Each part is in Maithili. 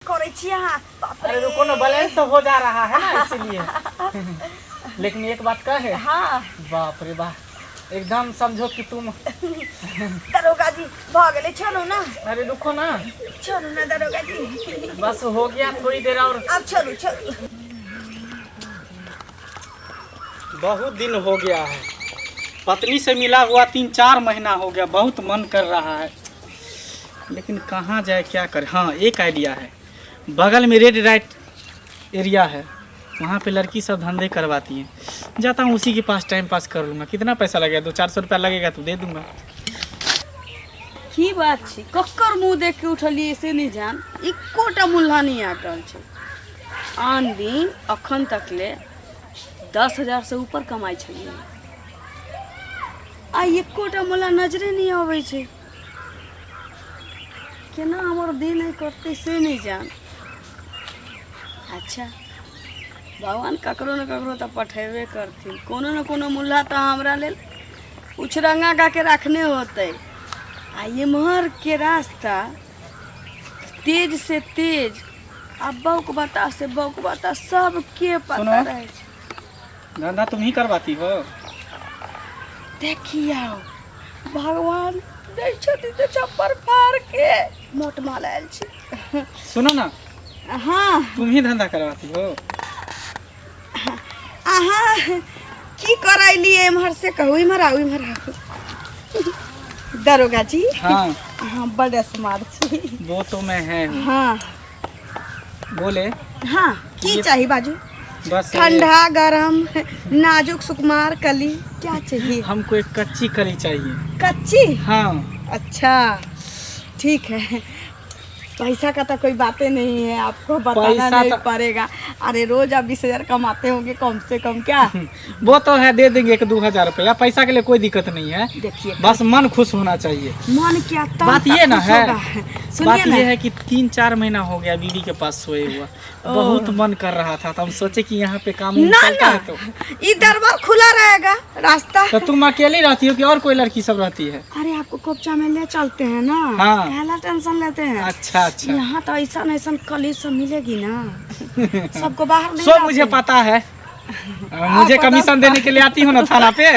करै छी अहाँ बाप अरे रे। रुको ना, बैलेंस तो हो जा रहा है ना, इसीलिए। लेकिन एक बात कहे। हाँ। बाप रे बाप, एकदम समझो कि तुम। दरोगा जी, भऽ गेलै, छोड़ू ना। अरे रुको ना। छोड़ू ना दरोगा जी। बस हो गया, थोड़ी देर और। आब छोड़ू, छोड़ू। बहुत दिन हो गया है पत्नी से मिला हुआ, 3-4 महीना हो गया। बहुत मन कर रहा है, लेकिन कहाँ जाए, क्या करे? हाँ, एक आइडिया है। बगल में रेड लाइट एरिया है, वहाँ पे लड़की सब धंधे करवाती हैं। जाता हूँ उसी के पास, टाइम पास कर लूँगा। कितना पैसा लगेगा? 200-400 रुपया लगेगा तो दे दूंगा। की बात छै, ककर मुँह देख के उठलियै से नहि जान, एकोटा मुल्ला नहि आटल छै। आन दिन अखन तक ले 10,000 से ऊपर कमाइ छलियै, आ एकोटा मुल्ला नजरे नहि अबै छै। केना हमर दिन आइ कटतै से नहि जान। अच्छा, भगवान ककरो ने ककरो तऽ पठेबे करथिन। कोनो ने कोनो मुल्ला तऽ हमरा लेल उछरंगा गा के रखने होतै। आ एम्हर के रास्ता तेज से तेज आ बौक बता से बौक बता, सबके पता सुनो। रहै छै। धंधा तुम ही करवाती हो? देखियौ, भगवान दै छथिन तऽ छप्पर फाड़ के मोट माल आयल छी। सुनो ना। हाँ। तुम ही धंधा करवाती हो? अहाँ की करैलियै एम्हर से कहू। इम्हर आउ, इम्हर आउ दरोगा जी। हाँ। अहाँ बड स्मार्ट छी। वो तो मैं है हूँ। हाँ। बोले। हाँ, की चाही बाजू? बस। ठंडा गरम, नाजुक सुकुमार कली, क्या चाहिए? हमको एक कच्ची कली चाहिए। कच्ची? हाँ। अच्छा, ठीक है। पैसा का तो कोई बातें नहीं है, आपको बताना पैसा नहीं तो- पड़ेगा। अरे, रोज आप 20,000 कमाते होंगे कम से कम, क्या? वो तो है, दे देंगे 1-2 हजार रुपया। पैसा के लिए कोई दिक्कत नहीं है। देखिए। बस मन खुश होना चाहिए। मन क्या, तन बात तक ये ना खुश है, होगा। बात सुनिए ना। ये है कि 3-4 महीना हो गया बीवी के पास सोए हुआ। बहुत मन कर रहा था तो हम सोचे कि यहाँ पे काम ना चलता ना है तो। ये दरबार खुला रहेगा रास्ता। तो तुम अकेली रहती हो कि और कोई लड़की सब रहती है? अरे, आपको कब्जा में ले चलते हैं ना। हाँ। पहला टेंशन लेते हैं। अच्छा अच्छा यहाँ तो ऐसा ऐसा कली सब मिलेगी ना, सबको बाहर नहीं सब लाते मुझे हैं। पता है। मुझे आपको तो कमीशन देने के लिए आती हो ना थाना पे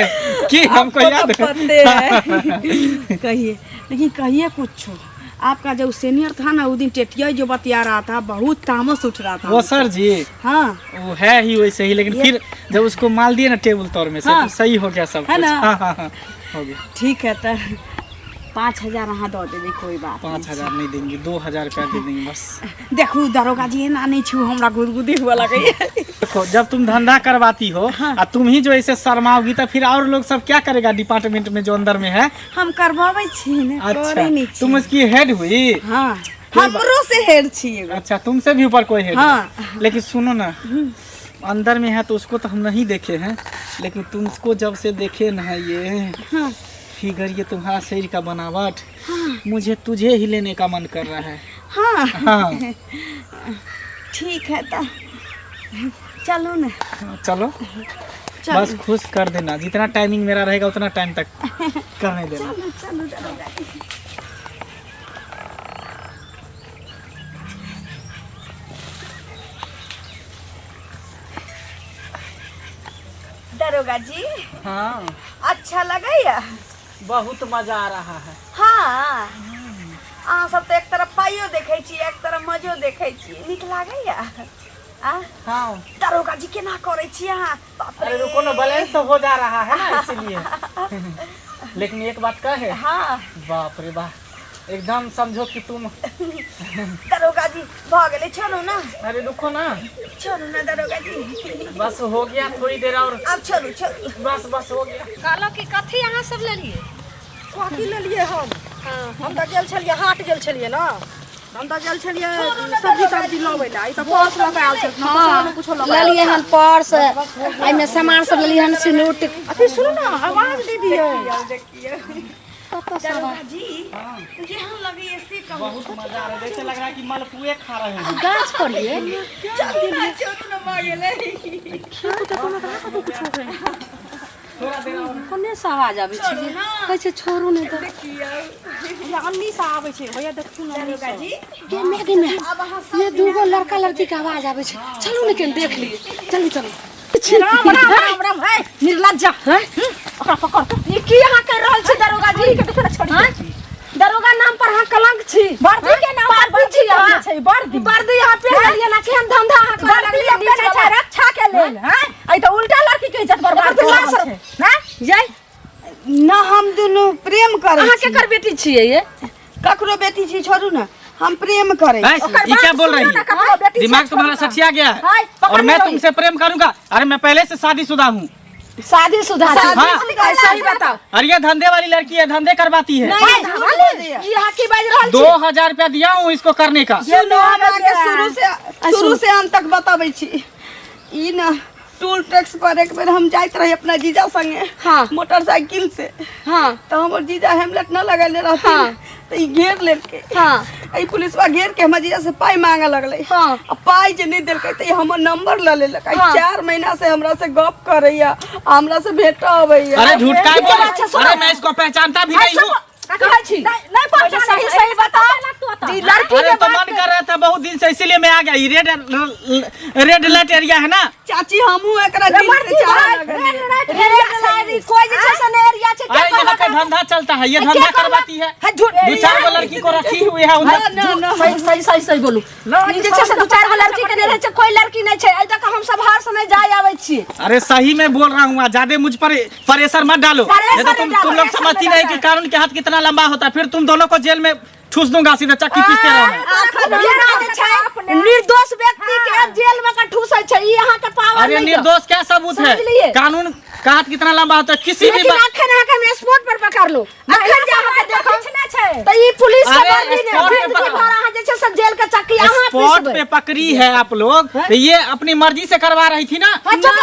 कि हमको आपको याद तो है। पते है। कहिए, लेकिन कहिए कुछ। आपका जो सीनियर था ना, वो दिन टेटिया जो बतिया रहा था, बहुत तामस उठ रहा था। वो सर जी? हाँ। वो है ही वैसे ही, लेकिन फिर जब उसको माल दिए ना टेबल तौर में से, हाँ। तो सही हो गया सब है कुछ। ना? हाँ, हो गया। ठीक है, तो 5,000 अहाँ दऽ देबै, कोई बात 5,000 नहीं देंगे, 2,000 रुपया दे देंगे बस। नहीं। देखू दरोगा जी, एना नहीं छू, हमरा गुदगुदी हुआ लगैया। देखो, जब तुम धंधा करवाती हो और तुम ही जो ऐसे शर्माओगी तो फिर और लोग सब क्या करेगा डिपार्टमेंट में जो अंदर में है? हम करवाबै छी ने। अच्छा। करै नहि छी। तुम उसकी हेड हुई? हाँ, हमरो से हेड छी एगो। अच्छा, तुमसे भी ऊपर कोई हेड हाँ। है। लेकिन सुनो ना, अंदर में है तो उसको तो हम नहीं देखे हैं, लेकिन तुमको जब से देखे ना, ये फिगर, ये तुम्हारा शरीर का बनावट, मुझे तुझे ही लेने का मन कर रहा है। हाँ। हाँ। ठीक है, तो चलू ने। हाँ, चलो। चलो। बस खुश कर देना, जितना टाइमिंग मेरा रहेगा उतना टाइम तक करने देना। चलो, चलो दरोगा जी। दरोगा जी। हाँ। अच्छा लगैया? बहुत मजा आ रहा है। हाँ, अहाँ सब तऽ एक तरफ पाइयो देखै छी, एक तरफ मजो देखै छी। नीक लागैया आ? हाँ। दरोगा जी, केना करै छी अहाँ बाप अरे रे। रुको ना, बैलेंस तो हो जा रहा है ना, इसीलिए। लेकिन एक बात कहे। हाँ। बाप रे बाप, एकदम समझो कि तुम। दरोगा जी, भऽ गेलै, छोड़ू ना। अरे रुको ना। छोड़ू ना दरोगा जी। बस हो गया, थोड़ी देर और। आब छोड़ू, छोड़ू। बस बस, हो गया। कहलहुँ कि कथी अहाँ सब लेलियै? कथी लेलियै हम? हम तऽ गेल छलियै हाट, गेल छलियै ने। हम तऽ गेल छलियै सब्जी तब्जी लबै लए। ई तऽ पर्स लऽ कऽ आयल छलखिन, पर्समे कुछो लऽ कऽ आयल। लेलियै हन पर्स, एहिमे सामान सब लेलियै हन, सिन्दूर। अथी सुनू ने, आवाज दे दियै। दरोगा जी, केहन लगैया से कहू। बहुत मजा आ रहा है, जैसे लग रहा है कि मालपुए खा रहे हैं। गाछ पर ये। चलू ना, छोड़ू ना, भऽ गेलै। कोने से आवाज आबै छै गे? कहै छै छोड़ू नहि तऽ भैया अन्नी से आबै छै भैया देखू ने अन्नी से। गे माय गे माय ये दूगो लड़का लड़की के आवाज आबै छै चलू ने केन देख लिए चलू चलू राम राम राम राम है निर्लज्जा हैं? ओकरा पकड़ के ई की अहाँ कर रहल छी दरोगा जी के देखो ना छोड़ी हैं? दरोगा नाम पर अहाँ कलंक छी वर्दी के नाम पर पापी छी अहाँ छै वर्दी वर्दी अहाँ पहिर लेलियै ना केहन धंधा अहाँ कर वर्दी लगलियै लोग पहिरै छै रक्षा के लेल हैं ई तऽ उल्टा लड़की के इज्जत बर्बाद एकर कर लाज रहल छै हैं जय ना हम दुनू प्रेम करै अहाँ छी केकर बेटी छियै ये ककरो बेटी छी छोड़ू ना हम प्रेम करै हैं? ये क्या बोल रही सुनियो ना, है ककरो बेटी छै, दिमाग तुम्हारा छोड़ू ना। सठिया गया है हाय, पकड़ और मैं लो। तुमसे प्रेम करूंगा? अरे मैं पहले से शादीशुदा हूँ। शादी शुदा हाँ। सही बताओ। अरे ये धंधे वाली लड़की है, धंधे करवाती है। नहीं ई अहाँ की बाजि रहल छी? 2000 रुपया दिया हूँ इसको करने का। सुनू हम अहाँके शुरू से अंत तक बताबै छी। ई ना टोल टैक्स पर एक बेर हम जाइत रही अपना जीजा संगे हाँ। मोटरसाइकिल से। हाँ। तऽ हमर जीजा हेलमेट न लगेने रहथिन। हाँ। तऽ ई घेर लेलकै। हाँ। ई पुलिसवा घेर के हमर जीजा से पाइ मांगे लगलै। हाँ। आ पाइ जे नहि देलकै तऽ ई हमर नंबर लऽ लेलक। आई हाँ। 4 महीना से हमरा से गप करैया आ हमरा से भेट अबैया। अरे झूठ का बोल अच्छा, सुनो। अरे मैं इसको पहचानता भी नहीं हूँ। कहै छी नहीं पहचानै सही छै। सही बताओ जी लड़की अरे के तो बात मन कर रहा था बहुत दिन से, इसीलिए मैं आ गया। ये रेड रेड लाइट एरिया है ना। चाची हमहूँ एकरा दिल से चाहे लगलियै। रेड लाइट कोई जे छै से नहि एरिया छै। के अरे यहाँ कहलक पे धंधा चलता है, ये के धंधा कहलक? करवाती है। है झूठ। दो चार गो लड़की को रखी हुई है उधर। ना ना सही सही सही सही बोलू। ई जे छै से दू चारि गो लड़की के नहि रहै छै, कोई लड़की नहि छै। एहि दऽ कऽ हम सब हर समय जाय आबै छियै। अरे सही में बोल रहा हूँ, ज्यादा मुझ पर प्रेशर मत डालो, प्रेशर नहीं तो नहीं तुम डालो, तुम लोग प्रेशर समझती नहीं नहीं कि कानून के हाथ कितना लंबा होता है। फिर तुम दोनों को जेल में ठूस दूंगा, सीधा चक्की पीसते रहना। जेना जे छै निर्दोष व्यक्ति के जेल में के ठूसै छै, ई अहाँ के पावर अरे नहि यऽ। निर्दोष क्या सबूत है? समझ लिए? कानून का हाथ कितना लंबा होता है किसी भी लेकिन अखन अहाँ के हम स्पॉट पर पकड़लू, अखन जे अहाँ के देखब किछु नहि छै। तऽ ई पुलिस के अरे, वर्दी ने स्पॉट पे जिंदगी पकड़। भर अहाँ जे छै से जेल के चक्की अहाँ स्पॉट पीसबै। पे पकड़ी है आप लोग तो ये अपनी मर्जी से करवा रही थी ना। हाँ, चुप।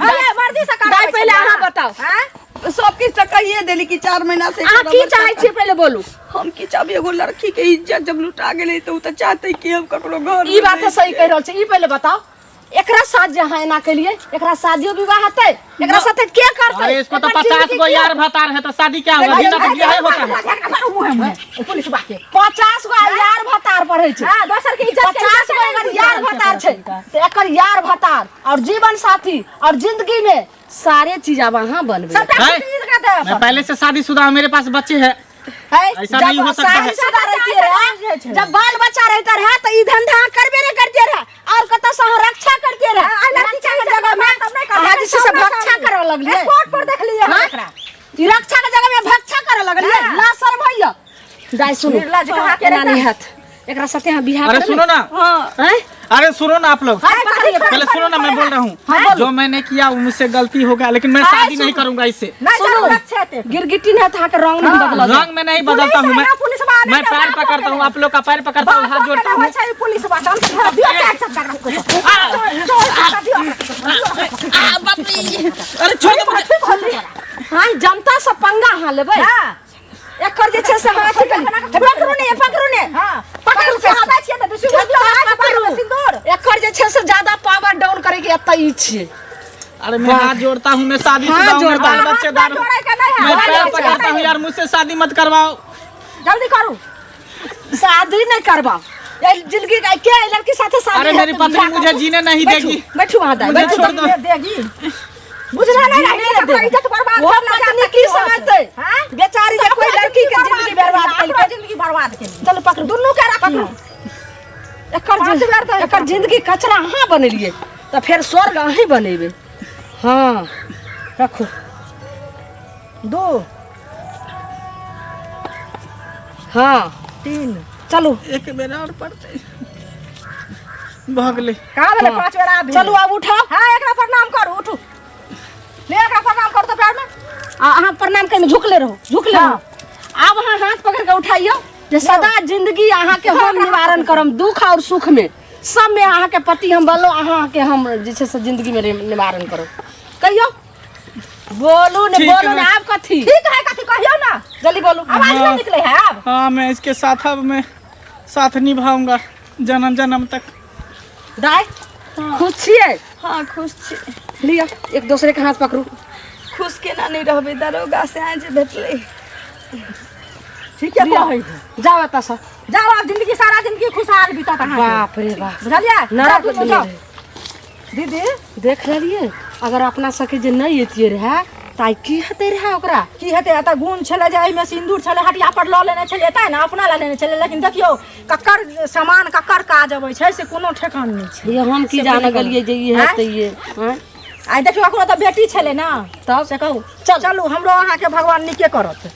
अरे मर्जी से करबै दाइ पहिले छै। अहाँ बताउ। हैं? सब किछु तऽ कहिए देली कि 4 महीना से अहाँ एकरा की नंबर चाहै छियै पहिले बोलू। हम की चाहबै, एगो लड़की के इज्जत जब लुटा गेलै तऽ ओ तऽ चाहतै कि हम ककरो घर ई बात तऽ सही कहि रहल छी। ई पहिले बताउ, एकरा साथ जे अहाँ एना केलियै, एकरा शादियो विवाह हेतै? एकरा साथे के करतै? अरे इसको तो एकर 50 जिंदगी गो की यार भतार है तो शादी क्या होगा? बिना तो बियाह होता है। मुँहे मुँहे पुलिस के 50 गो यार भतार पढ़ै छै। हाँ, दोसर के इज्जत के 50 गो अगर यार भतार छै तऽ एकर यार भतार और जीवन साथी और जिंदगी में सारे चीज आब अहाँ बनबै। सबटा है? चीज के देब। मैं पहले से शादीशुदा हूँ, मेरे पास बच्चे हैं। है? ऐसा जब नहीं हो सकता है। शादीशुदा रहितियै रहे, जब बाल बच्चा रहता रहे तऽ ई धंधा अहाँ करबे नहि करतियै रहे और कतऽ से अहाँ रक्षा करतियै रहे। रक्षा के जगह में अहाँ जे छै से भक्षा करऽ लगलियै। स्पॉट पर देखलियै हम हाँ? एकरा। ई रक्षा के जगह में भक्षा करऽ लगलियै। ला सर भैया दाइ सुनू, निर्लज्ज कहाँ के एना नहि हैत, एकरा साथे अहाँ बियाह अरे करबै। सुनो ना। हाँ। हैं? अरे सुनो ना आप लोग, हाँ, पकड़िए, पहले सुनो ना, मैं बोल रहा हाँ, हूँ, बोलो। जो मैंने किया वो मुझसे गलती हो गया, लेकिन मैं शादी नहीं करूंगा इससे। नहीं सुनू। जरूरत छै एतेक। गिरगिटी नहीं अहाँके रंग नहीं बदलल। रंग में नहीं बदलता हूँ मैं। पुलिस है ना, पुलिस वाले मैं के पैर बाप पकड़ता हूँ, आप लोग का पैर पकड़ता हूँ, हाथ जोड़ता हूँ। छै पुलिस वाला, हम तऽ दियौ चारि चक्का रखो। अरे छोड़ दो मुझे। हाँ, जनता से पंगा अहाँ लेबै। हाँ। एकर जे छै से अहाँ अथी करी। हे, पकड़ू ने, पकड़ू ने। हाँ। पकड़ू से आबै छियै तऽ दुसू पकड़ू। सिन्दूर। एकर जे छै से ज्यादा पावर डाउन करे के एतऽ ई छियै। अरे मैं हाथ जोड़ता हूँ, मैं शादी हाथ शुदा हूँ, मेरे जोड़ता बाल हूँ। बच्चेदार हूँ। जोड़े के नहीं है। मैं हाथ पैर जोड़े पकड़ता के हूँ यार, मुझसे शादी मत करवाओ। जल्दी करू। शादी नहीं करवाओ। ये जिंदगी के के लड़की साथे शादी अरे हैत मेरी तऽ पत्नी बियाह मुझे करू। जीने नहीं बैठू, देगी। बैठू अहाँ दाइ, मुझे बैठू। छोड़ दो। देगी बुझला नहीं जीने रही नहि ककरो देबै। इज्जत बर्बाद वो करला पत्नी जाता की क्यों समझतै? हाँ? बेचारी जे कोई लड़की के जिंदगी बर्बाद अपनो केलकै। जिंदगी बर्बाद केली। चलू पकड़ू। दुनू के रखियौ। एकर पाँच बेर तऽ एकर जिंदगी कचरा अहाँ बनेलियै तऽ फेर स्वर्ग अहीं बनेबै। हाँ रखू। 2 हाँ 3 चलू। एक बेर और पड़ते भगले। कहाँ भेलै? 5 बेर आब। चलू आब उठाउ। हाँ, एकरा प्रणाम करू, उठू ले, एकरा प्रणाम करू तऽ पैर में। आ अहाँ प्रणाम करैमे झुकले रहू, झुकले रहू। आब अहाँ हाथ पकड़ के उठाइयौ जे सदा जिंदगी अहाँके हम निवारण करम, दुख और सुख में सब में अहाँके पति हम बनलो, अहाँके हम जे छै से जिंदगी में निवारण करब। कहियौ, बोलू ने। ठीक बोलू ने। है। आब कथी ठीक है, कथी कहियौ ना? जल्दी बोलू। आवाज हाँ। नहीं निकले है आब। हाँ, मैं इसके साथ अब मैं साथ निभाऊंगा जन्म जन्म तक। दाइ खुश छियै? हाँ खुश छी। लिअ, एक दोसरे के हाथ पकड़ू। खुश केना नहि रहबै दरोगा से आइ जे भेटलै। ठीके कहै है। जाओ एतऽ से। जाओ, आब जिंदगी सारा जिंदगी खुशहाल बीतत अहाँके। बाप रे बाप, बुझलियै? नरक जाउ, जाउ। दीदी देख लेलियै, अगर अपना सबके जे नहि एतियै रहए तऽ आइ की हेतै रहए ओकरा? की हेतै? एतऽ गुण छलै जे एहिमे सिन्दूर छलै, हटिया पर लऽ लेने छलियै तैं ने अपना लए लेने छलियै। लेकिन देखियौ ककर सामान ककर काज अबै छै से कोनो ठेकान नहि छै। ये हम की जाने गेलियै जे ई हेतै ये? आँय? आइ देखियौ, ओकरो तऽ बेटी छलै ने। तब से कहू, चलू, हमरो अहाँके भगवान नीके करत।